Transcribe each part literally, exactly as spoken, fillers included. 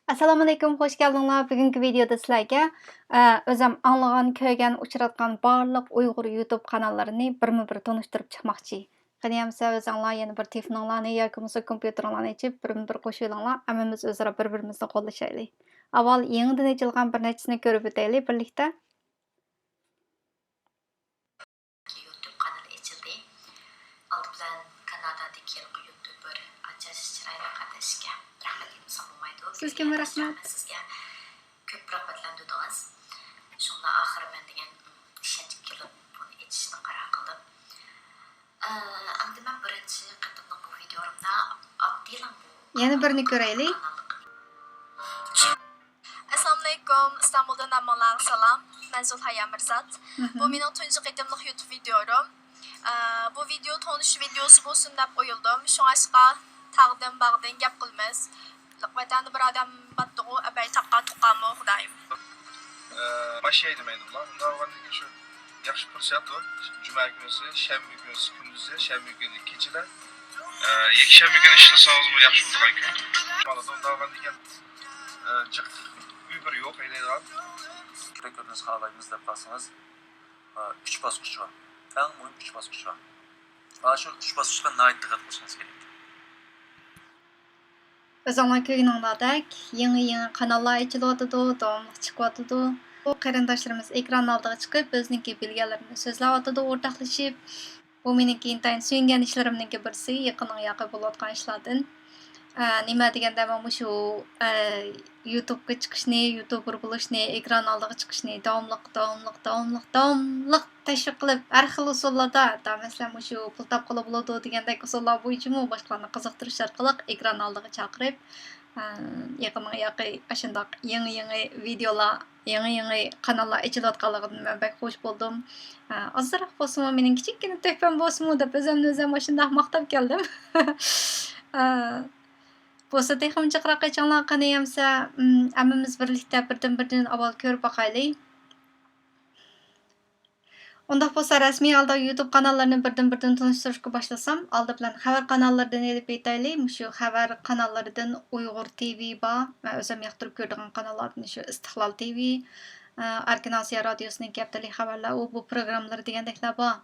ئەسسالامۇئەلەيكۇم، خوش كەلدىڭلار. بۈگۈنكى ۋىدېئودا سىلەرگە، ئە، ئۆزۈم ئاڭلىغان، كۆرگەن، ئۇچراتقان بارلىق ئۇيغۇر يۇتۇب قاناللىرىنى بىرمۇ بىر تونۇشتۇرۇپ چىقماقچى. قېنى ئەمسە ئۆزۈڭلار يەنە بىر تېلېفونۇڭلارنى ياكى بولمىسا كومپيۇتېرىڭلارنى ئېچىپ، بىرمۇ بىر قوشۇۋېلىڭلار. ھەممىمىز ئۆزئارا بىر-بىرىمىزنى قوللىشايلى. ئاۋۋال يېڭىدىن ئېچىلغان بىر نەچچىسىنى كۆرۈپ ئۆتەيلى بىرلىكتە. يۇتۇب قانىلى ئېچىلدى. ئالدى بىلەن كانادادىكى ھېلىقى يۇتۇبېر ئاچاش چىرايلىق قەردەشكە رەھمەت ئېيتمىسام بولمايدۇ. سىزگىمۇ رەھمەت. سىزگە كۆپ رىغبەتلەندۈردىڭىز. شۇڭا ئاخىرى مەن دېگەن ئىشەنچكە كېلىپ بۇنى ئېچىشنى قارار قىلدىم. ئە، ئەمدى مەن بىرىنچى قېتىملىق بۇ ۋىدىيومدا ئاددىيلا بۇ يەنە بىرنى كۆرەيلى. ئەسسالامۇئەلەيكۇم، ئىستانبۇلدىن ھەممىڭلارغا سالام. مەن زۇلھايا مىرزات. مھم. بۇ مېنىڭ تۇنجى قېتىملىق يۇتۇب ۋىدىيوم. ئە، بۇ ۋىدىيو تونۇشۇش ۋىدىيوسى بولسۇن دەپ ئويلىدىم. شۇڭاشقا تاغدىن، باغدىن گەپ قىلىمىز. ۋەتەندە بىر ئادەم باتتىغۇ، ئەبەي تاغقا تۇغقانمۇ خۇدايىم. ئە، باش يەيدۇ مەيدۇ بۇلار. ئۇنداق بولغاندىن كېيىن شۇ ياخشى پۇرسەت بۇ. جۈمە كۈنىسى، شەنبە كۈنىسى كۈندۈزى، شەنبە كۈنى كېچىدە. ئە، يەكشەنبە كۈنى ئىشلىسىڭىزمۇ ياخشى بولىدىغان كۈن. ئۇنداق بولغاندىن كېيىن، ئە، جىق ئۆي بىر يوق ھەيدەيدىغان. كۆرۈنۈش خالايمىز دەپ قالسىڭىز، ئە، ئۈچ باسقۇچ بار. ئەڭ مۇھىم ئۈچ باسقۇچ بار. مانا شۇ ئۈچ باسقۇچقا ناھايىتى دىققەت قىلىشىڭىز كېرەك. ئۆزۈڭلار كۆرگىنىڭلاردەك، يېڭى-يېڭى قاناللار ئېچىلىۋاتىدۇ، داۋاملىق چىقىۋاتىدۇ. بۇ قېرىنداشلىرىمىز ئېكران ئالدىغا چىقىپ، ئۆزىنىڭكى بىلگەنلىرىنى سۆزلەۋاتىدۇ ئورتاقلىشىپ. بۇ مېنىڭكى ئىنتايىن سۆيۈنگەن ئىشلىرىمنىڭكى بىرسى، يېقىننىڭ ياقى بولۇۋاتقان ئىشلاردىن. ئە، نېمە دېگەندە، مەن مۇشۇ، ئە، يۇتۇبقا چىقىشنى، يۇتۇبېر بولۇشنى، ئېكران ئالدىغا چىقىشنى داۋاملىق، داۋاملىق، داۋاملىق، داۋاملىق تەشۋىق قىلىپ، ھەر خىل ئۇسۇللاردا، ھەتتا مەسىلەن، مۇشۇ پۇل تاپقىلى بولىدۇ دېگەندەك ئۇسۇللار بويىچىمۇ باشقىلارنى قىزىقتۇرۇش ئارقىلىق ئېكران ئالدىغا چاقىرىپ، ئە، يېقىننىڭ ياقى ئاشۇنداق يېڭى-يېڭى ۋىدىيولار، يېڭى-يېڭى قاناللار ئېچىلىۋاتقانلىقىدىن مەن بەك خوش بولدۇم. ئە، ئازراق بولسىمۇ، مېنىڭ كىچىككىنە تۆھپەم بولسىمۇ دەپ ئۆزۈمنى ئۆزۈم ئاشۇنداق ماختاپ كەلدىم. ئە، بولسا تېخىمۇ جىقراق ئېچىڭلار قېنى ئەمسە، ئىم، ھەممىمىز بىرلىكتە بىردىن-بىردىن ئاۋۋال كۆرۈپ باقايلى. ئۇنداق بولسا، رەسمىي ھالدا يۇتۇب قاناللىرىنى بىردىن-بىردىن تونۇشتۇرۇشقا باشلىسام، ئالدى بىلەن خەۋەر قاناللىرىدىن ئېلىپ ئۆتەيلى. مۇشۇ خەۋەر قاناللىرىدىن ئۇيغۇر تىۋى بار. مەن ئۆزۈم ياقتۇرۇپ كۆرىدىغان قاناللاردىن شۇ ئىستىقلال تىۋى، ئە، ئەركىن ئاسىيا رادىيوسىنىڭكى ھەپتىلىك خەۋەرلەر، ئۇ بۇ پروگراممىلىرى دېگەندەكلەر بار.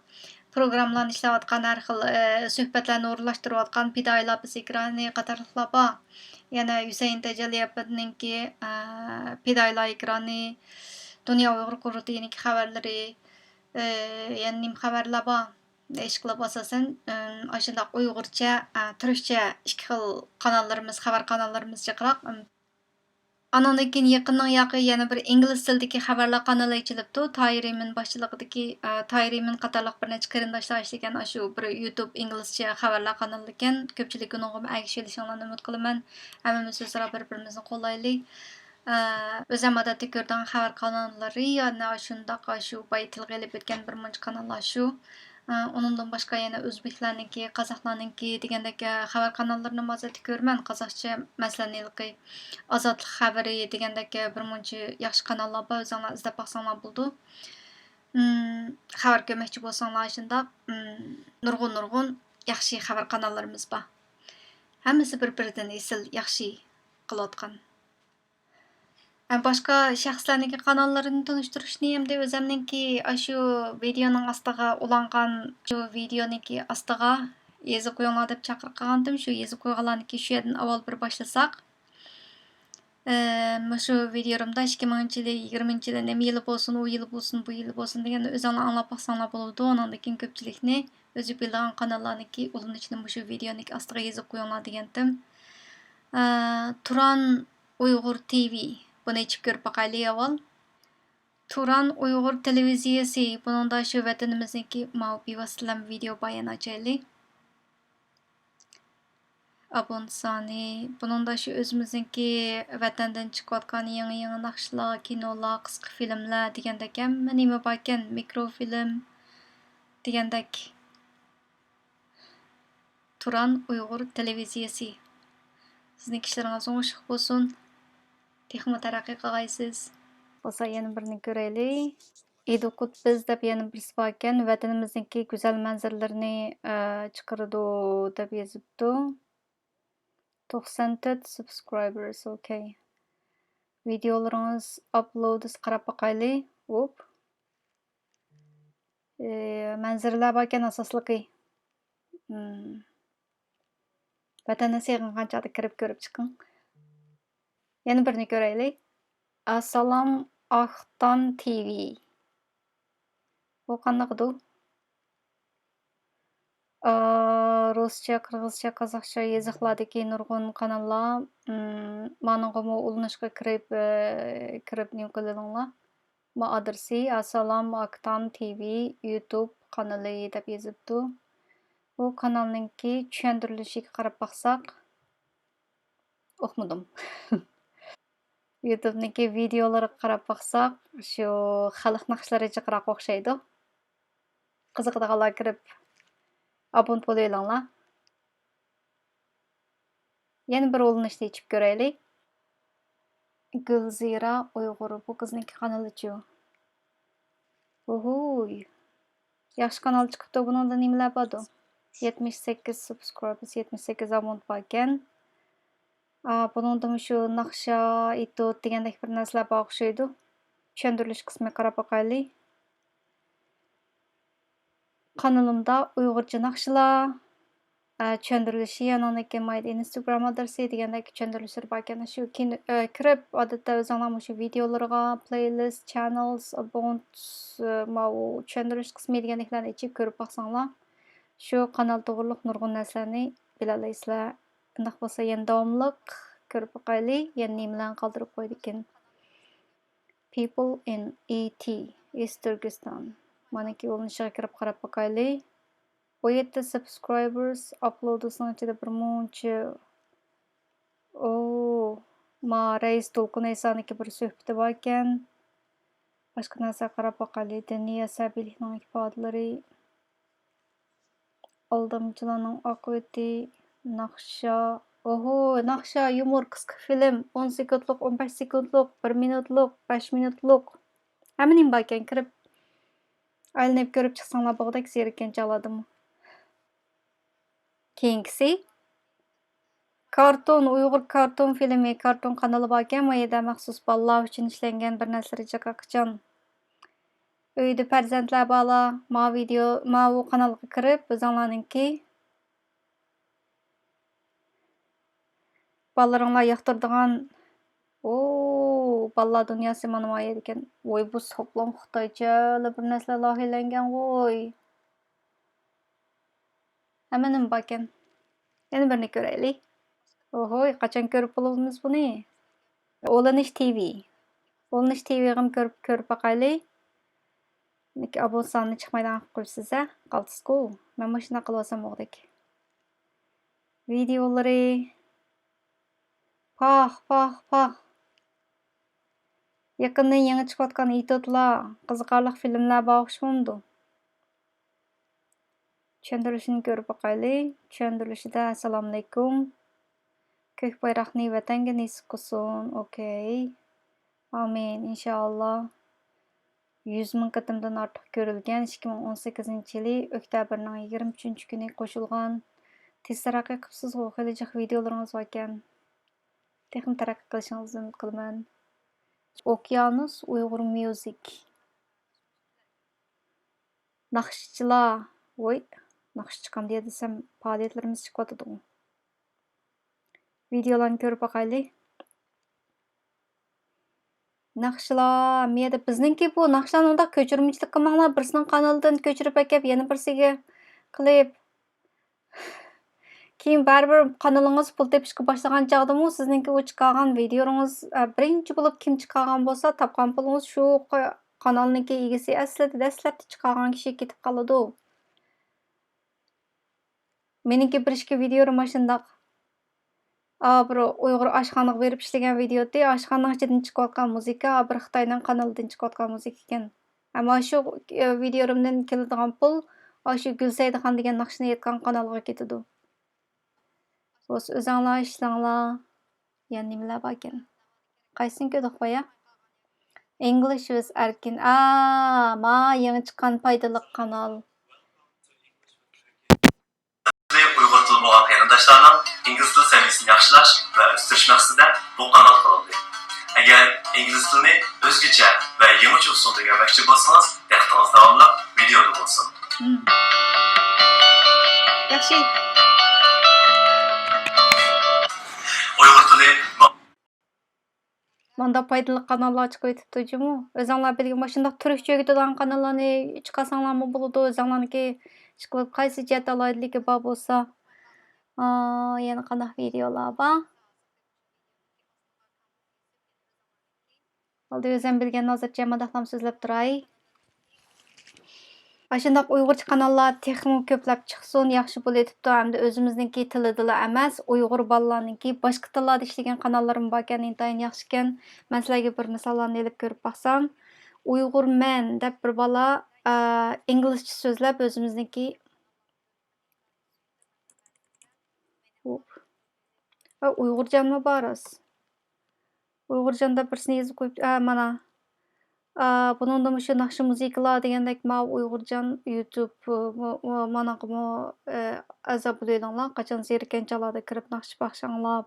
پروگراممىلارنى ئىشلەۋاتقان ھەر خىل، ئە، سۆھبەتلەرنى ئورۇنلاشتۇرۇۋاتقان پىدائىيلار بىز ئېكرانى قاتارلىقلار بار. يەنە ھۈسەيىن تەجەللى ئەپەندىنىڭكى، ئە، پىدائىيلار ئېكرانى، دۇنيا ئۇيغۇر قۇرۇلتىيىنىڭكى خەۋەرلىرى، ئى، يەنە نېمە خەۋەرلەر بار؟ ئىشقىلىپ ئاساسەن، ئى، ئاشۇنداق ئۇيغۇرچە، ئە، تۈركچە ئىككى خىل قاناللىرىمىز، خەۋەر قاناللىرىمىز جىقراق. ئىم، ئانىڭدىن كېيىن يېقىننىڭ ياقى يەنە بىر ئىنگلىز تىلىدىكى خەۋەرلەر قانىلى ئېچىلىپتۇ. تاھىر ئىمىن باشچىلىقىدىكى، ئە، تاھىر ئىمىن قاتارلىق بىر نەچچە قېرىنداشلار ئىشلىگەن ئاشۇ بىر يۇتۇب ئىنگلىزچە خەۋەرلەر قانىلى ئىكەن. كۆپچىلىك ئۇنىڭغىمۇ ئەگىشىۋېلىشىڭلارنى ئۈمىد قىلىمەن. ھەممىمىز ئۆزئارا بىر-بىرىمىزنى قوللايلى. ئە، ئۆزۈم ئادەتتە كۆرىدىغان خەۋەر قاناللىرى يەنە ئاشۇنداق، ئاشۇ بايا تىلغا ئېلىپ ئۆتكەن بىر مۇنچە قاناللار شۇ. ئە، ئۇنىڭدىن باشقا يەنە ئۆزبېكلەرنىڭكى، قازاقلارنىڭكى دېگەندەك، ئە، خەۋەر قاناللىرىنىمۇ ئادەتتە كۆرىمەن. قازاقچە، مەسىلەن، ھېلىقى ئازادلىق خەۋىرى دېگەندەك، ئە، بىر مۇنچە ياخشى قاناللار بار، ئۆزۈڭلار ئىزدەپ باقساڭلار بولىدۇ. ئىم، خەۋەر كۆرمەكچى بولساڭلار شۇنداق، ئىم، نۇرغۇن، نۇرغۇن ياخشى خەۋەر قاناللىرىمىز بار. ھەممىسى بىر-بىرىدىن ئېسىل ياخشى قىلىۋاتقان. ھەم باشقا شەخسلەرنىڭكى قاناللىرىنى تونۇشتۇرۇشنى، ھەمدە ئۆزەمنىڭكى ئاشۇ ۋىدېئونىڭ ئاستىغا ئۇلانغان، شۇ ۋىدېئونىڭكى ئاستىغا يېزىپ قويۇڭلار دەپ چاقىرىق قىلغانتىم. شۇ يېزىپ قويغانلارنىڭكى شۇ يەردىن ئاۋۋال بىر باشلىساق. ئە، مۇشۇ ۋىدېئولىرىمدا ئىككى مىڭىنچى يىلى، يىگىرمىنچى يىلى، نېمە يىلى بولسۇن، ئۇ يىلى بولسۇن، بۇ يىلى بولسۇن دېگەننى ئۆزۈڭلار ئاڭلاپ باقساڭلار بولىدۇ. ئۇنىڭدىن كېيىن كۆپچىلىكنى ئۆزى بىلىدىغان قاناللارنىڭكى ئۇلىنىشىنى مۇشۇ ۋىدېئونىڭكى ئاستىغا يېزىپ قويۇڭلار دېگەنتىم. ئە، تۇران ئۇيغۇر تىۋى. بۇنى ئېچىپ كۆرۈپ باقايلى ئاۋۋال. تۇران ئۇيغۇر تېلېۋىزىيەسى. بۇنىڭدا شۇ ۋەتىنىمىزنىڭكى ماۋۇ بىۋاسىتىلەم ۋىدېئو بايان ئاچايلى. ئابۇنت سانى. بۇنىڭدا شۇ ئۆزىمىزنىڭكى ۋەتەندىن چىقىۋاتقان يېڭى-يېڭى ناخشىلار، كىنولار، قىسقا فىلىملەر دېگەندەك ھەممە نېمە باركەن، مىكرو فىلىم دېگەندەك. تۇران ئۇيغۇر تېلېۋىزىيەسى. سىزنىڭ ئىشلىرىڭىز ئوڭۇشلۇق بولسۇن. تېخىمۇ تەرەققىي قىلغايسىز. بولسا يەنە بىرنى كۆرەيلى. ئىدىقۇت بىز دەپ يەنە بىرسى باركەن. ۋەتىنىمىزنىڭكى گۈزەل مەنزىرىلىرىنى، ئە، چىقىرىدۇ دەپ يېزىپتۇ. توقسان تۆت سۇبسكرايبېرس، ئوكەي. ۋىدېئولىرىڭىز ئاپلودىسى قاراپ باقايلى. ھوپ. ئى، مەنزىرىلەر باركەن ئاساسلىقى. مم. ۋەتەننى سېغىنغان چاغدا كىرىپ كۆرۈپ چىقىڭ. يەنە بىرنى كۆرەيلى. ئاسسالام ئاختان تىۋى. بۇ قانداقدۇ؟ ئا، رۇسچە، قىرغىزچە، قازاقچە يېزىقلاردىكى نۇرغۇن قاناللار، مم، مانىڭغىمۇ ئۇلىنىشقا كىرىپ، ئە، كىرىپ نېمە قىلىۋېلىڭلار. ما ئادرېسى ئاسسالام ئاكتان تىۋى يۇتۇب قانىلى دەپ يېزىپتۇ. بۇ قانالنىڭكى چۈشەندۈرۈلۈشىگە قاراپ باقساق، ئۇقمىدىم. يۇتۇبنىڭكى ۋىدېئولىرىغا قاراپ باقساق، شۇ خەلق ناخشىلىرى جىقراق ئوخشايدۇ. قىزىقىدىغانلار كىرىپ ئابۇنت بولۇۋېلىڭلار. يەنە بىر ئۇلىنىشنى ئېچىپ كۆرەيلى. گۈلزىرا ئۇيغۇر، بۇ قىزنىڭكى قانىلىچۇ. ۋوھۇي. ياخشى قانال چىقىپتۇ، بۇنىڭدا نېمىلەر باردۇ؟ يەتمىش سەككىز سۇبسكرايبېرس، يەتمىش سەككىز ئابۇنت باركەن. ئا، بۇنىڭدىمۇ شۇ ناخشا، ئېتيۇد دېگەندەك بىر نەرسىلەر بار ئوخشايدۇ. چۈشەندۈرۈلۈش قىسمىغا قاراپ باقايلى. قانىلىمدا ئۇيغۇرچە ناخشىلار، ئە، چۈشەندۈرۈلۈشى، ئانىڭدىن كېيىن مايدا ئىنستاگرام ئادرېسى دېگەندەك چۈشەندۈرۈلۈشلىرى باركەن. شۇ كېيىن، ئە، كىرىپ، ئادەتتە ئۆزۈڭلار مۇشۇ ۋىدېئولىرىغا، پلېيلىست، چانېلز، ئابونت، ئە، ماۋۇ چۈشەندۈرۈلۈش قىسمى دېگەندەكلەرنى ئېچىپ كۆرۈپ باقساڭلار، شۇ قانال توغرۇلۇق نۇرغۇن نەرسىلەرنى بىلەلەيسىلەر. ئۇنداق بولسا يەنە داۋاملىق كۆرۈپ باقايلى، يەنە نېمىلەرنى قالدۇرۇپ قويىدىكىن. People in E T، East Turkestan. مانىكى ئۇلىنىشىغا كىرىپ قاراپ باقايلى. ئون يەتتە سابسكرايبېرس، ئاپلودىسىنىڭ ئىچىدە بىر مۇنچە. ئو، ما رەئىس دولقۇن ئەيسانىڭكى بىر سۆھبىتى باركەن. باشقا نەرسىگە قاراپ باقايلى. دىنىي ئەسەبىيلىكنىڭ ئىپادىلىرى. ئالدامچىلارنىڭ ئاقىۋىتى، ناخشا، ئوھو، ناخشا، يۇمۇر، قىسقا فىلىم، ئون سېكۇنتلۇق، ئون بەش سېكۇنتلۇق، بىر مىنۇتلۇق، بەش مىنۇتلۇق. ھەممە نېمە باركەن، كىرىپ ئايلىنىپ كۆرۈپ چىقساڭلار بولغۇدەك زېرىككەن چاغلاردىمۇ. كېيىنكىسى. كارتون، ئۇيغۇر كارتون فىلىمى، كارتون قانىلى باركەن، ما يەردە مەخسۇس بالىلار ئۈچۈن ئىشلەنگەن بىر نەرسىلەر جىقراقچان. ئۆيدە پەرزەنتلەر بارلار، ما ۋىدېئو، ماۋۇ قانالغا كىرىپ، ئۆزۈڭلارنىڭكى بالىلىرىڭلار ياقتۇرىدىغان، ئو، بالىلار دۇنياسى مانا ما يەردىكەن. ۋوي، بۇ سوپلام خىتايچە بىر نەرسىلەر لايىھەلەنگەنغۇي. ھەممە نېمە باركەن. يەنە بىرنى كۆرەيلى. ئوھوي، قاچان كۆرۈپ بولىمىز بۇنى؟ ئۇلىنىش تىۋى. ئۇلىنىش تىۋىغىمۇ كۆرۈپ، كۆرۈپ باقايلى. لېكىن ئابۇنت سانى چىقمايدىغان قىلىپ قويۇپسىز ھە؟ قالتىسقۇ. مەن مۇشۇنداق قىلىۋالسام بولغۇدەك. ۋىدېئولىرى. پاھ، پاھ، پاھ. يېقىندىن يېڭى چىقىۋاتقان ئېتيۇدلار، قىزىقارلىق فىلىملەر بار ئوخشىمامدۇ؟ چۈشەندۈرۈلۈشىنى كۆرۈپ باقايلى. چۈشەندۈرۈلۈشىدە، ئەسسالامۇئەلەيكۇم. كۆك بايراقنى ۋەتەنگە نېسىپ قىلسۇن. ئوكەي. ئامىن، ئىنشائاللا. يۈز مىڭ قېتىمدىن ئارتۇق كۆرۈلگەن، ئىككى مىڭ ئون سەككىزىنچى يىلى ئۆكتەبىرنىڭ يىگىرمە ئۈچىنچى كۈنى قوشۇلغان. تېز تەرەققىي قىپسىزغۇ، خېلى جىق ۋىدېئولىرىڭىز باركەن. تېخىمۇ تەرەققىي قىلىشىڭىزنى ئۈمىد قىلىمەن. ئوكيانۇس ئۇيغۇر ميۇزىك. ناخشىچىلار، ۋوي، ناخشا چىقامدۇ دېسەم، پائالىيەتلىرىمىز چىقىۋاتىدىغۇ. ۋىدېئولارنى كۆرۈپ باقايلى. ناخشىلار، مەيەردە بىزنىڭكى بۇ ناخشىلارنى ئۇنداق كۆچۈرمىچىلىك قىلماڭلار، بىرسىنىڭ قانىلىدىن كۆچۈرۈپ ئەكەپ، يەنە بىرسىگە قىلىپ. كېيىن بەرىبىر قانىلىڭىز پۇل تېپىشقا باشلىغان چاغدىمۇ سىزنىڭكى ئۇ چىقارغان ۋىدېئولىرىڭىز، ئە، بىرىنچى بولۇپ كىم چىقارغان بولسا، تاپقان پۇلىڭىز شۇ ق-، قانالنىڭكى ئىگىسى ئەسلىدە دەسلەپتە چىقارغان كىشىگە كېتىپ قالىدۇ. مېنىڭكى بىر ئىككى ۋىدېئولىرىم ئاشۇنداق. ئا، بىر ئۇيغۇر ئاشخانىغا بېرىپ ئىشلىگەن ۋىدېئو ئىدى. ئاشخانىنىڭ ئىچىدىن چىقىۋاتقان مۇزىكا، بىر خىتاينىڭ قانىلىدىن چىقىۋاتقان مۇزىكا ئىكەن. ئەمما شۇ، ئە، ۋىدېئولىرىمدىن كېلىدىغان پۇل ئاشۇ گۈلسەيدىخان دېگەن ناخشىنى ئېيتقان قانالغا كېتىدۇ. بولسا ئۆزۈڭلار ئىشلەڭلار. يەنە نېمىلەر باركەن؟ قايسىنى كۆردۇق بايا؟ English with Erkin. ئا، ما يېڭى چىققان پايدىلىق قانال. ئۇيغۇر تىلى بولغان قېرىنداشلارنىڭ ئىنگلىز تىل سەۋىيەسىنى ياخشىلاش ۋە ئۆستۈرۈش مەقسىتىدە بۇ قانال قۇرۇلدى. ئەگەر ئىنگلىز تىلىنى ئۆزگىچە ۋە يېڭىچە ئۇسۇلدا ئۆگەنمەكچى بولسىڭىز، دىققىتىڭىز داۋاملىق ۋىدېئودا بولسۇن. ھىم. ياخشى. ئۇيغۇر تىلى. مانداق پايدىلىق قاناللار چىقىۋېتىپتۇ جۇمۇ. ئۆزۈڭلار بىلگەن مۇشۇنداق تۈركچە ئۆگىتىدىغان قاناللارنى چىقارساڭلارمۇ بولىدۇ. ئۆزۈڭلارنىڭكى ئىشقىلىپ قايسى جەھەتتە ئالاھىدىلىكى بار بولسا. ئا، يەنە قانداق ۋىدېئولار بار؟ ئالدى ئۆزۈم بىلگەن ھازىرچە مۇنداقلام سۆزلەپ تۇراي. ئاشۇنداق ئۇيغۇرچە قاناللار تېخىمۇ كۆپلەپ چىقسۇن، ياخشى بولۇۋېتىپتۇ. ھەمدە ئۆزىمىزنىڭكى تىلىدىلا ئەمەس، ئۇيغۇر بالىلارنىڭكى باشقا تىللاردا ئىشلىگەن قاناللىرىمۇ باركەن، ئىنتايىن ياخشىكەن. مەن سىلەرگە بىر مىساللارنى ئېلىپ كۆرۈپ باقسام، ئۇيغۇر مەن دەپ بىر بالا، ئە، ئىنگلىزچە سۆزلەپ ئۆزىمىزنىڭكى ئۇيغۇرجانمۇ بار راست. ئۇيغۇرجان دەپ بىرسىنى يېزىپ قويۇپتۇ. ھە، مانا. ئا، بۇنىڭدا مۇشۇ ناخشا مۇزىكىلار دېگەندەك ماۋۇ ئۇيغۇرجان يۇتۇب، مۇ-، مۇ-، ماناقىمۇ، ئە، ئەزا بولۇۋېلىڭلار. قاچان زېرىككەن چاغلاردا كىرىپ ناخشا پاخشا ئاڭلاپ.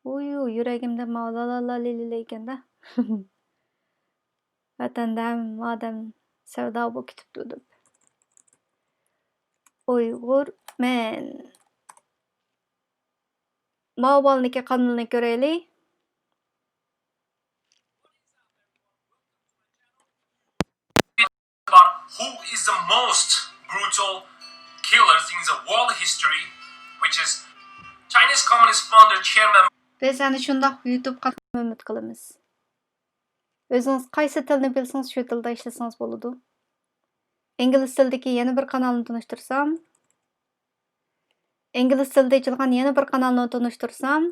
ۋۇيۇ، يۈرىگىمدە ماۋۇ لا لا لا لى لى لى ئىكەندە. ۋەتەندە ھەممە ئادەم سەۋدا بولۇپ كېتىپتۇ دەپ. ئۇيغۇر مەن. ماۋۇ بالىنىڭكى قانىلىنى كۆرەيلى. Who is the most brutal killers in the world history, which is Chinese Communist founder chairman. بىز ئەنە شۇنداق يۇتۇب قانىلىنى ئۈمىد قىلىمىز. ئۆزىڭىز قايسى تىلنى بىلسىڭىز، شۇ تىلدا ئىشلىسىڭىز بولىدۇ. ئىنگلىز تىلىدىكى يەنە بىر قانالنى تونۇشتۇرسام. ئىنگلىز تىلىدا ئېچىلغان يەنە بىر قانالنى تونۇشتۇرسام.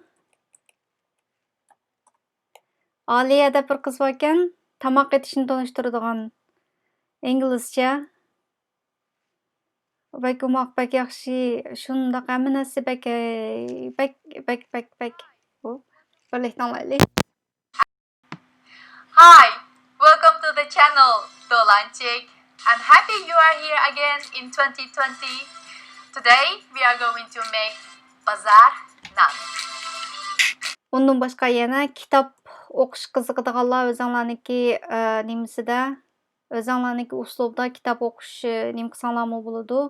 ئالىيە دەپ بىر قىز باركەن، تاماق ئېتىشنى تونۇشتۇرىدىغان. ئىنگلىزچە. بەك ئوماق، بەك ياخشى. شۇنداق ھەممە نەرسە بەك، بەك، بەك، بەك، بەك. بىرلىكتە ئاڭلايلى. Hi, welcome to the channel, Dolanchik. I'm happy you are here again in twenty twenty. Today we are going to make بازار نان. ئۇندىن باشقا يەنە كىتاب ئوقۇش قىزىقىدىغانلار ئۆزۈڭلارنىڭكى، ئە، نېمىسىدە، ئۆزۈڭلارنىڭكى ئۇسلۇبىدا كىتاب ئوقۇش، ئە، نېمە قىلساڭلارمۇ بولىدۇ.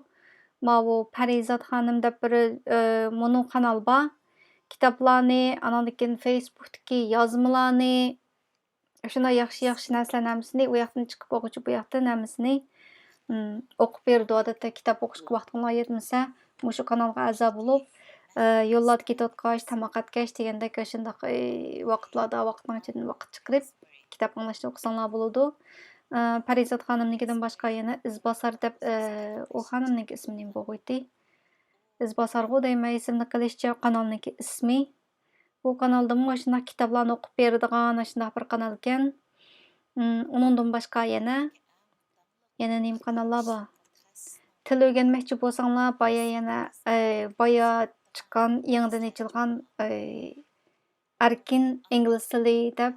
ماۋۇ پەرىزات خانىم دەپ بىر، ئە، مۇنۇ قانال بار. كىتابلارنى، ئاناندىن كېيىن فېيسبۇكتىكى يازمىلارنى، شۇنداق ياخشى، ياخشى نەرسىلەرنىڭ ھەممىسىنى ئۇ ياقتىن چىقىپ ئوقۇغۇچە بۇ ياقتىن ھەممىسىنى، ئىم، ئوقۇپ بېرىدۇ. ئادەتتە كىتاب ئوقۇشقا ۋاقتىڭلار يەتمىسە، مۇشۇ قانالغا ئەزا بولۇپ، ئە، يوللاردا كېتىۋاتقاچ، تاماق ئەتكەچ دېگەندەك ئاشۇنداق، ئى، ۋاقىتلاردا ۋاقىتنىڭ ئىچىدىن ۋاقىت چىقىرىپ كىتاب ئاڭلاشنى ئوقۇساڭلار بولىدۇ. ئە، پەرىزات خانىمنىڭكىدىن باشقا يەنە ئىزباسار دەپ، ئە، ئۇ خانىمنىڭكى ئىسمى نېمە بولغۇيتتى؟ ئىزباسارغۇ دەيمەن، ئېسىمدە قېلىشىچە قانالنىڭكى ئىسمى. بۇ قانالدىمۇ ئاشۇنداق كىتابلارنى ئوقۇپ بېرىدىغان ئاشۇنداق بىر قانالكەن. ئۇم، ئۇنىڭدىن باشقا يەنە، يەنە نېمە قاناللار بار؟ تىل ئۆگەنمەكچى بولساڭلار، بايا يەنە، ئەي، بايا چىققان، يېڭىدىن ئېچىلغان، ئەي، ئەركىن ئىنگلىز تىلى دەپ،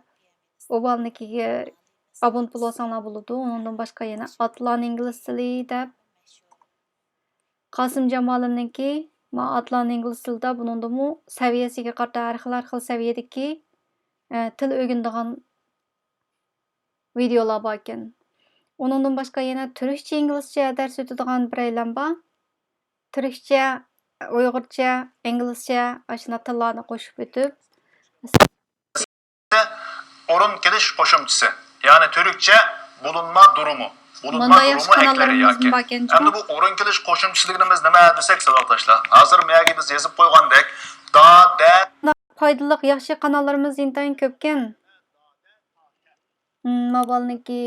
ئۇ بالىنىڭكىگە ئابۇنت بولۇۋالساڭلار بولىدۇ. ئۇنىڭدىن باشقا يەنە ئاتلان ئىنگلىز تىلى دەپ، قاسىم جامالىمنىڭكى، ما ئاتلان ئىنگلىز تىلىدا بۇنىڭدىمۇ سەۋىيەسىگە قارىتا ھەر خىل، ھەر خىل سەۋىيەدىكى، ئە، تىل ئۆگىنىدىغان ۋىدېئولار باركەن. ئۇنىڭدىن باشقا يەنە تۈركچە، ئىنگلىزچە دەرس ئۆتىدىغان بىرەيلەن بار. تۈركچە، ئۇيغۇرچە، ئىنگلىزچە ئاشۇنداق تىللارنى قوشۇپ ئۆتۈپ، ئورۇن كېلىش قوشۇمچىسى، يەنى تۈركچە بۇلۇنما دۇرۇمى، بۇلۇنما دۇرۇمى ئەكلىرى ياكى. ئەمدى بۇ ئورۇن كېلىش قوشۇمچىسى دېگىنىمىز نېمە دېسەك، ساۋاقداشلار، ھازىر مەگە بىز يېزىپ قويغاندەك، دا، دە. پايدىلىق، ياخشى قاناللىرىمىز ئىنتايىن كۆپكەن. مم، ماۋالنىڭكى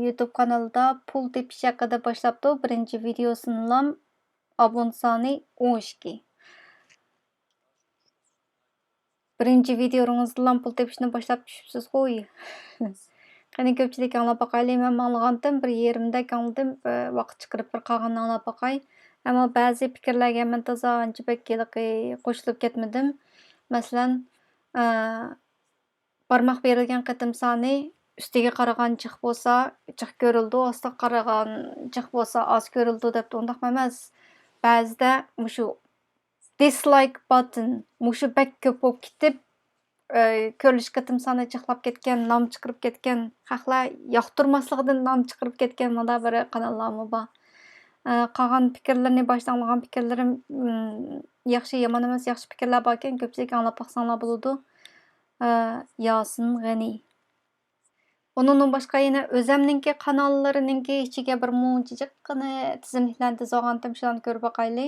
يۇتۇب قانىلىدا پۇل تېپىش ھەققىدە باشلاپتۇ. بىرىنچى ۋىدېيوسىنىلا ئابۇنت سانى ئون ئىككى. بىرىنچى ۋىدېيوڭىزدىلا پۇل تېپىشنى باشلاپ چۈشۈپسىزغۇ. قېنى، كۆپچىلىك ئاڭلاپ باقايلى. مەن ئاڭلىغانتىم، بىر يېرىمدەك ئاڭلىدىم. بىر ۋاقىت چىقىرىپ بىر قالغىنىنى ئاڭلاپ باقاي. ئەمما بەزى پىكىرلەرگە مەن تازا ئانچە بەك ھېلىقى قوشۇلۇپ كەتمىدىم. مەسىلەن، ئە، بارماق بېرىلگەن قېتىم سانى ئۈستىگە قارىغان جىق بولسا، جىق كۆرۈلىدۇ، ئاستىغا قارىغان جىق بولسا، ئاز كۆرۈلىدۇ دەپتۇ. ئۇنداق ئەمەس. بەزىدە مۇشۇ دىسلايك باتتىن مۇشۇ بەك كۆپ بولۇپ كېتىپ، ئە، كۆرۈلۈش قېتىم سانى جىقلاپ كەتكەن، نام چىقىرىپ كەتكەن، خەقلەر ياقتۇرماسلىقىدىن نام چىقىرىپ كەتكەن مۇنداق بىر قاناللارمۇ بار. ئە، قالغان پىكىرلىرىنى، باشتا ئاڭلىغان پىكىرلىرىم، ئىم، ياخشى، يامان ئەمەس، ياخشى پىكىرلەر باركەن، كۆپچىلىك ئاڭلاپ باقساڭلار بولىدۇ. ئە، ياسىن غېنى. ئۇنىڭدىن باشقا يەنە ئۆزەمنىڭكى قاناللىرىنىڭكى ئىچىگە بىر مۇنچە جىققىنە تىزىملىكلەرنى تىزىۋالغانتىم، شۇلارنى كۆرۈپ باقايلى.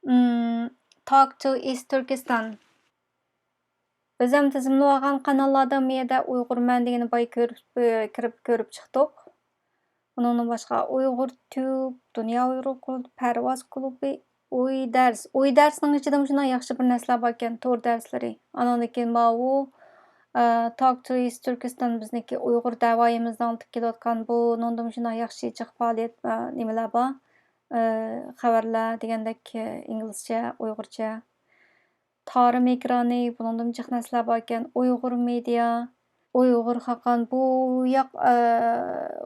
ئىم، Talk to East Turkestan. ئۆزەم تىزىملىۋالغان قاناللاردىن بۇ يەردە ئۇيغۇرمەن دېگىنى باي كۆرۈپ، كىرىپ كۆرۈپ چىقتۇق. ئۇنىڭدىن باشقا ئۇيغۇر تۈب، دۇنيا ئۇيغۇر كۇلۇبى، پەرۋاز كۇلۇبى، ئۇي دەرس. ئۇي دەرسنىڭ ئىچىدىمۇ شۇنداق ياخشى بىر نەرسىلەر باركەن، تور دەرسلىرى. ئانىڭدىن كېيىن ماۋۇ، ئە، Talk to East Turkestan بىزنىڭكى ئۇيغۇر دەۋايىمىزنىڭ ئېلىپ كېلىۋاتقان بۇنىڭدىمۇ شۇنداق ياخشى جىق پائالىيەت، ئە، نېمىلەر بار. ئە، خەۋەرلەر دېگەندەك، ئە، ئىنگلىزچە، ئۇيغۇرچە. تارىم ئېكرانى، بۇنىڭدىمۇ جىق نەرسىلەر باركەن. ئۇيغۇر مېدىيا، ئۇيغۇر خاقان، بۇ ياق، ئە،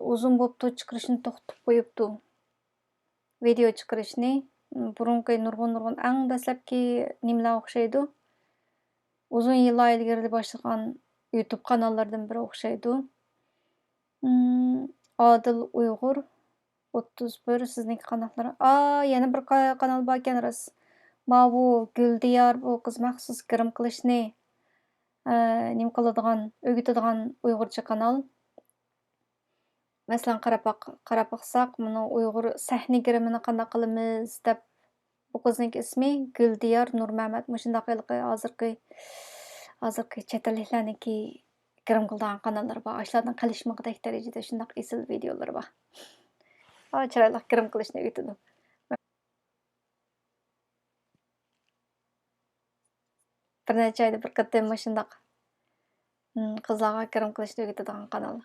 ئۇزۇن بوپتۇ، چىقىرىشنى توختىتىپ قويۇپتۇ. ۋىدېئو چىقىرىشنى. بۇرۇنقى نۇرغۇن، نۇرغۇن ئەڭ دەسلەپكى نېمىلەر ئوخشايدۇ. ئۇزۇن يىللار ئىلگىرى باشلىغان يۇتۇب قاناللىرىدىن بىرى ئوخشايدۇ. ئادىل ئۇيغۇر، ئوتتۇز بىر، سىزنىڭكى قانداقلار؟ ئا، يەنە بىر قا-، قانال باركەن راست. ماۋۇ گۈلدىيار، بۇ قىز مەخسۇس گىرىم قىلىشنى، ئە، نېمە قىلىدىغان، ئۆگىتىدىغان ئۇيغۇرچە قانال. مەسىلەن، قاراپ باق-، قاراپ باقساق، مۇنۇ ئۇيغۇر سەھنە گىرىمىنى قانداق قىلىمىز دەپ، بۇ قىزنىڭكى ئىسمى گۈلدىيار نۇرمەمەت. مۇشۇنداق ھېلىقى ھازىرقى، ھازىرقى چەت ئەللىكلەرنىڭكى گىرىم قىلىدىغان قاناللىرى بار. ئاشۇلاردىن قېلىشمىغۇدەك دەرىجىدە شۇنداق ئېسىل ۋىدېئولىرى بار. ئا، چىرايلىق گىرىم قىلىشنى ئۆگىتىدۇ. بىر نەچچە ئايدا بىر قېتىم مۇشۇنداق، م، قىزلارغا گىرىم قىلىشنى ئۆگىتىدىغان قانال.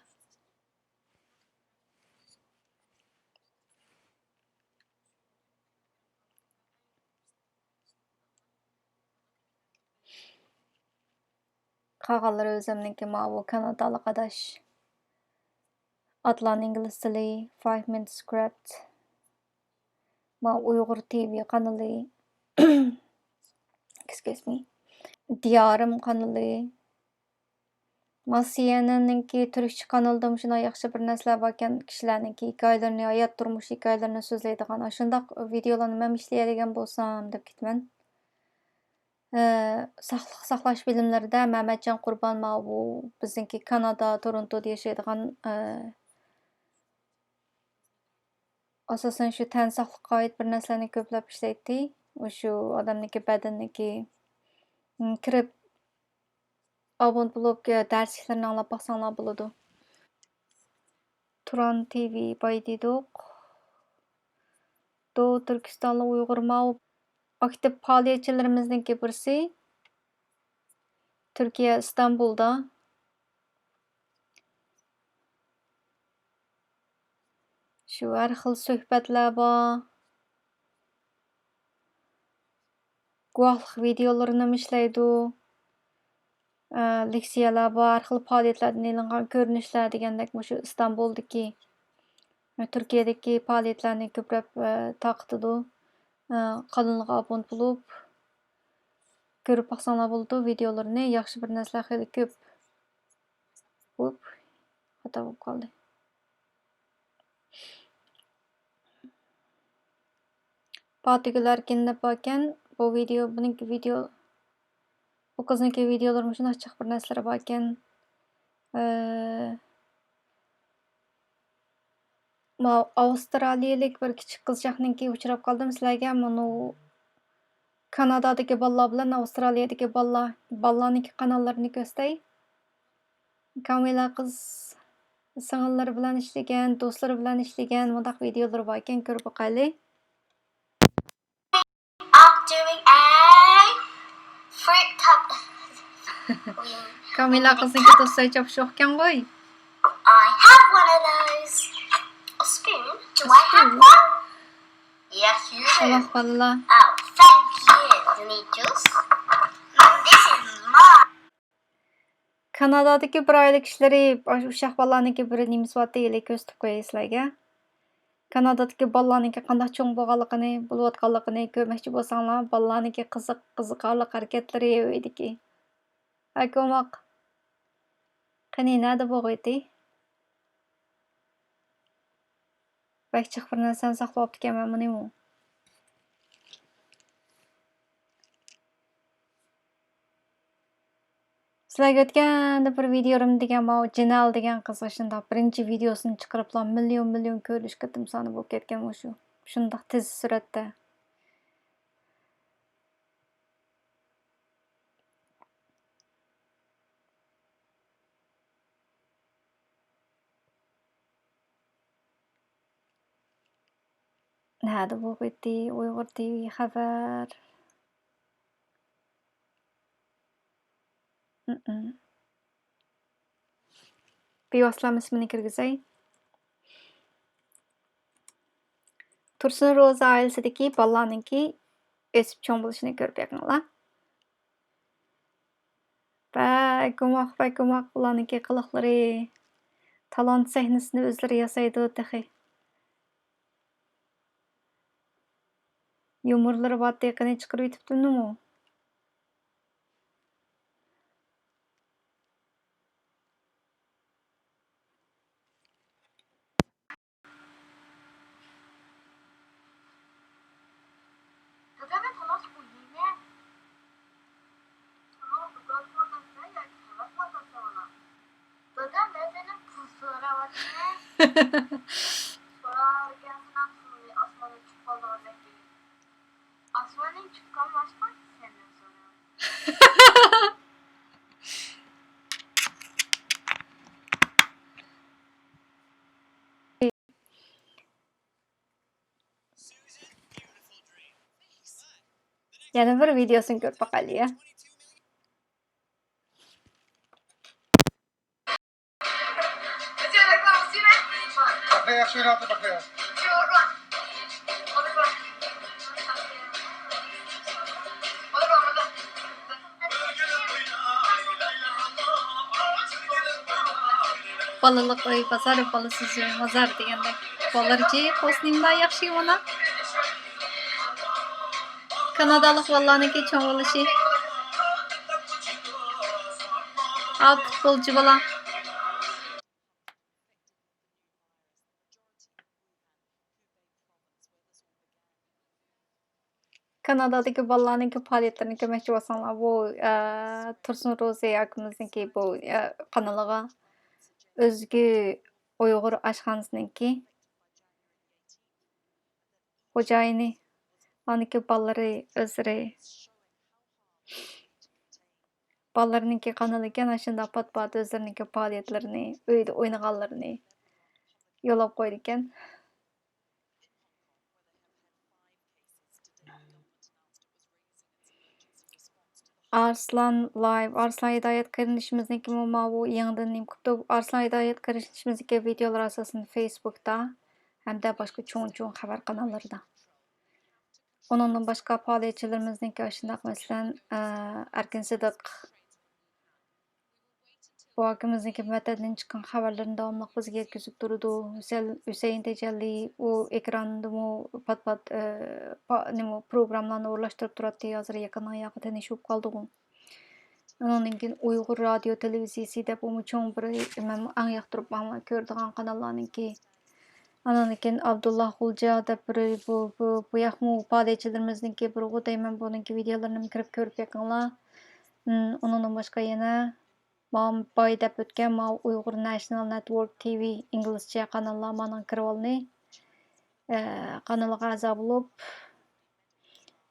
قالغانلىرى ئۆزۈمنىڭكى ماۋۇ كانادالىق ئاداش. ئاتلان ئىنگلىز تىلى، Five Minutes Script، ماۋۇ ئۇيغۇر تىۋى قانىلى، Excuse me، دىيارىم قانىلى، ما سىئېنئېننىڭكى تۈركچە قانىلىدا مۇشۇنداق ياخشى بىر نەرسىلەر باركەن، كىشىلەرنىڭكى ھېكايىلىرىنى، ھايات تۇرمۇش ھېكايىلىرىنى سۆزلەيدىغان، ئاشۇنداق ۋىدېئولارنى مەن ئىشلىيەلىگەن بولسام دەپ كېتىمەن. ئە، ساقلىق ساقلاش بىلىملىرىدە مەمەتجان قۇربان، ماۋۇ بىزنىڭكى كانادا، تورونتودا ياشايدىغان، ئە، ئاساسەن شۇ تەن ساقلىققا ئائىت بىر نەرسىلەرنى كۆپلەپ ئىشلەيتتى. مۇشۇ ئادەمنىڭكى بەدىنىدىكى، م، كىرىپ ئابۇنت بولۇپ، ئە، دەرسلىكلىرىنى ئاڭلاپ باقساڭلار بولىدۇ. تۇران تىۋى باي دېدۇق. دو تۈركىستانلىق ئۇيغۇر ماۋۇ ئاكتىپ پائالىيەتچىلىرىمىزنىڭكى بىرسى. تۈركىيە، ئىستانبۇلدا. شۇ ھەر خىل سۆھبەتلەر بار. گۇۋاھلىق ۋىدېئولىرىنىمۇ ئىشلەيدۇ. ئە، لېكسىيەلەر بار، ھەر خىل پائالىيەتلەردىن ئېلىنغان كۆرۈنۈشلەر دېگەندەك مۇشۇ ئىستانبۇلدىكى، ئە، تۈركىيەدىكى پائالىيەتلەرنى كۆپرەك، ئە، تارقىتىدۇ. ئە، قانىلىغا ئابۇنت بولۇپ، كۆرۈپ باقساڭلار بولىدۇ ۋىدېئولىرىنى، ياخشى بىر نەرسىلەر خېلى كۆپ. ئۇپ، خاتا بولۇپ قالدى. پاتىگۈل ئەركىن دەپ باركەن. بۇ ۋىدېئو، بۇنىڭكى ۋىدېئو، بۇ قىزنىڭكى ۋىدېئولىرى مۇشۇنداق جىق بىر نەرسىلىرى باركەن. ئە، ماۋۇ ئاۋسترالىيەلىك بىر كىچىك قىزچاقنىڭكى ئۇچراپ قالدىم سىلەرگە. مۇنۇ كانادادىكى بالىلار بىلەن ئاۋسترالىيەدىكى بالىلار، بالىلارنىڭكى قاناللىرىنى كۆرسىتەي. كامىلا قىز سىڭىللىرى بىلەن ئىشلىگەن، دوستلىرى بىلەن ئىشلىگەن مۇنداق ۋىدېئولىرى باركەن، كۆرۈپ باقايلى. I'm doing a fruit cup. كامىلا قىزنىڭكى دوستلىرى چاپشۇقكەن غوي. I have one of those. A spoon? Do I have one? Yes, you do. ئاۋاق بالىلار. Oh, thank you, Needles. This is mine. كانادادىكى بىر ئائىلە كىشىلىرى ئاشۇ ئۇششاق بالىلارنىڭكى بىر نېمىسى بارتتى، ھېلى كۆرسىتىپ قوياي سىلەرگە. كانادادىكى بالىلارنىڭكى قانداق چوڭ بولغانلىقىنى، بولۇۋاتقانلىقىنى كۆرمەكچى بولساڭلار، بالىلارنىڭكى قىزىق، قىزىقارلىق ھەرىكەتلىرى ئۆيدىكى. ئاكا ئوماق. قېنى، نەدە بۇ غېتى؟ بەك جىق بىر نەرسەنى ساقلاۋاپتىكەنمەن مۇنىمۇ. سىلەرگە ئۆتكەندە بىر ۋىدىيولىرىم دېگەن ماۋۇ جېنەل دېگەن قىزغا شۇنداق بىرىنچى ۋىدىيوسىنى چىقىرىپلا مىليون، مىليون كۆرۈلۈش قېتىم سانى بولۇپ كەتكەن مۇشۇ. شۇنداق تېز سۈرئەتتە. نەدە بۇ غېتى؟ ئۇيغۇر تىۋى خەۋەر. ئىم. بىۋاسىتە ئىسمىنى كىرگۈزەي. تۇرسۇن روزا ئائىلىسىدىكى بالىلارنىڭكى ئۆسۈپ چوڭ بولۇشىنى كۆرۈپ بېقىڭلار. بەك ئوماق، بەك ئوماق ئۇلارنىڭكى قىلىقلىرى. تالانت سەھنىسىنى ئۆزلىرى ياسايدۇ تېخى. يۇمۇرلىرى بار، تېخىنى چىقىرىۋېتىپتۇ نېمە؟ دادا، مەن تالانت قويىمەن. تالانت دۇكان قۇرۇلمىسا ياكى خەۋەر قويمىسا بولا. دادا، مەن سەندىن پۇل سوراۋاتىمەن. سوراركەنسەن، پۇلنى ئاسماندا چۈشۈپ قالىدىغاندەك. ئاسماننىڭ چۈشۈپ قالماسقا سەندىن سوراۋاتىمەن. يەنە بىر ۋىدىيوسىنى كۆرۈپ باقايلى يا. بالىلىق ئۆي بازار، بالىسىز ئۆي مازار دېگەندەك. بالىلار جىق بولسۇن، نېمىلا ياخشى مانا. كانادالىق بالىلارنىڭكى چوڭ بولۇشى. ئا، پۇتبولچى بالا. كانادادىكى بالىلارنىڭكى پائالىيەتلىرىنى كۆرمەكچى بولساڭلار، بۇ، ئە، تۇرسۇن روزى ئاكىمىزنىڭكى بۇ، ئە، قانىلىغا ئۆزگە ئۇيغۇر ئاشخانىسىنىڭكى خوجايىنى، ئانىكى بالىلىرى ئۆزلىرى، بالىلىرىنىڭكى قانىلى ئىكەن، ئاشۇنداق پات-پات ئۆزلىرىنىڭكى پائالىيەتلىرىنى، ئۆيدە ئوينىغانلىرىنى يوللاپ قويىدىكەن. ئارسلان لايف، ئارسلان ھىدايەت قېرىندىشىمىزنىڭكىمۇ ماۋۇ يېڭىدىن نېمە قىپتۇ؟ ئارسلان ھىدايەت قېرىندىشىمىزنىڭكى ۋىدىيولىرى ئاساسەن فېيسبۇكتا ھەمدە باشقا چوڭ-چوڭ خەۋەر قاناللىرىدا. ئۇنىڭدىن باشقا پائالىيەتچىلىرىمىزنىڭكى ئاشۇنداق، مەسىلەن، ئە، ئەركىن سىدىق، بۇ ئاكىمىزنىڭكى ۋەتەندىن چىققان خەۋەرلىرىنى داۋاملىق بىزگە يەتكۈزۈپ تۇرىدۇ. ھۈسەل-، ھۈسەيىن تەجەللى، ئۇ ئېكراندىمۇ پات-پات، ئە، پا-، نېمە، پروگراممىلارنى ئورۇنلاشتۇرۇپ تۇراتتى. ھازىر يېقىندىن ياقى تونۇش بولۇپ قالدىغۇ. ئۇنىڭدىن كېيىن ئۇيغۇر رادىيو تېلېۋىزىيىسى دەپ، ئۇمۇ چوڭ بىر، مەنمۇ ئەڭ ياقتۇرۇپ، ئەڭ كۆرىدىغان قاناللارنىڭكى. ئانىڭدىن كېيىن ئابدۇللا غۇلجا دەپ بىر، بۇ، بۇ، بۇ ياقمۇ پائالىيەتچىلىرىمىزنىڭكى بىر غۇ دەيمەن، بۇنىڭكى ۋىدىيولىرىنىمۇ كىرىپ كۆرۈپ بېقىڭلار. ئۇم، ئۇنىڭدىن باشقا يەنە ماۋۇ باي دەپ ئۆتكەن ماۋۇ ئۇيغۇر نەشنال نېتۋورك تىۋى ئىنگلىزچە قاناللار مانا كىرىۋالدى. ئە، قانىلىغا ئەزا بولۇپ،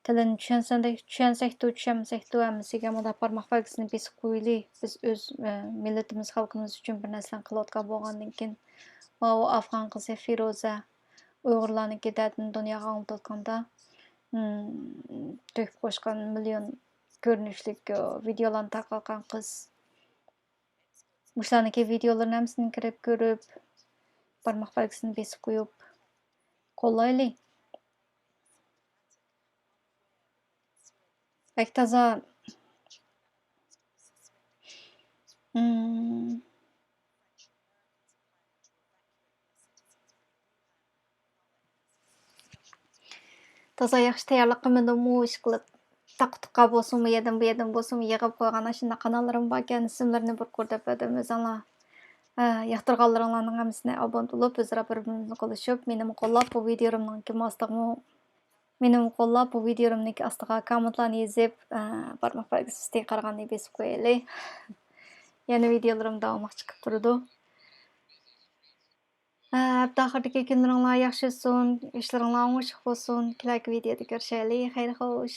تىلىنى چۈشەنسەك، چۈشەنسەكتۇ، چۈشەنمىسەكتۇ، ھەممىسىگە مۇنداق بارماق بەلگىسىنى بېسىپ قويىلى. بىز ئۆز، ئە، مىللىتىمىز، خەلقىمىز ئۈچۈن بىر نەرسىلەرنى قىلىۋاتقان بولغاندىن كېيىن، ماۋۇ ئافغان قىزى فىرۇزە ئۇيغۇرلارنىڭكى دەردىنى دۇنياغا ئاڭلىتىۋاتقاندا، ئىم، تۆكۈپ قوشقان مىليون كۆرۈنۈشلۈك، ئە، ۋىدىيولارنى تارقاتقان قىز. مۇشۇلارنىڭكى ۋىدىيولىرىنى ھەممىسىنى كىرىپ كۆرۈپ، بارماق بەلگىسىنى بېسىپ قويۇپ قوللايلى. بەك تازا، ئىم، تازا ياخشى تەييارلىق قىلمىدىممۇ ئىشقىلىپ. تاقا تۇقا بولسۇنمۇ، يەردىن بۇ يەردىن بولسۇنمۇ يىغىپ قويغان ئاشۇنداق قاناللىرىم باركەن، ئىسىملىرىنى بىر قۇر دەپ بەردىم. ئۆزۈڭلار، ئە، ياقتۇرغانلىرىڭلارنىڭ ھەممىسىنى ئابۇنە بولۇپ، ئۆزئارا بىر-بىرىمىزنى قوللىشىپ، مېنىمۇ قوللاپ، بۇ ۋىدىيولىرىمنىڭكى ئاستىغىمۇ، مېنىمۇ قوللاپ، بۇ ۋىدىيولىرىمنىڭكى ئاستىغا كوممېنتلارنى يېزىپ، ئە، بارماق بەلگىسى ئۈستىگە قارىغاننى بېسىپ قويايلى. يەنە ۋىدىيولىرىم داۋاملىق چىقىپ تۇرىدۇ. ھەپتە ئاخىرىدىكى كۈنلىرىڭلار ياخشى ئۆتسۇن، ئىشلىرىڭلار ئوڭۇشلۇق بولسۇن. كېلەركى ۋىدىيودا كۆرۈشەيلى. خەير خوش.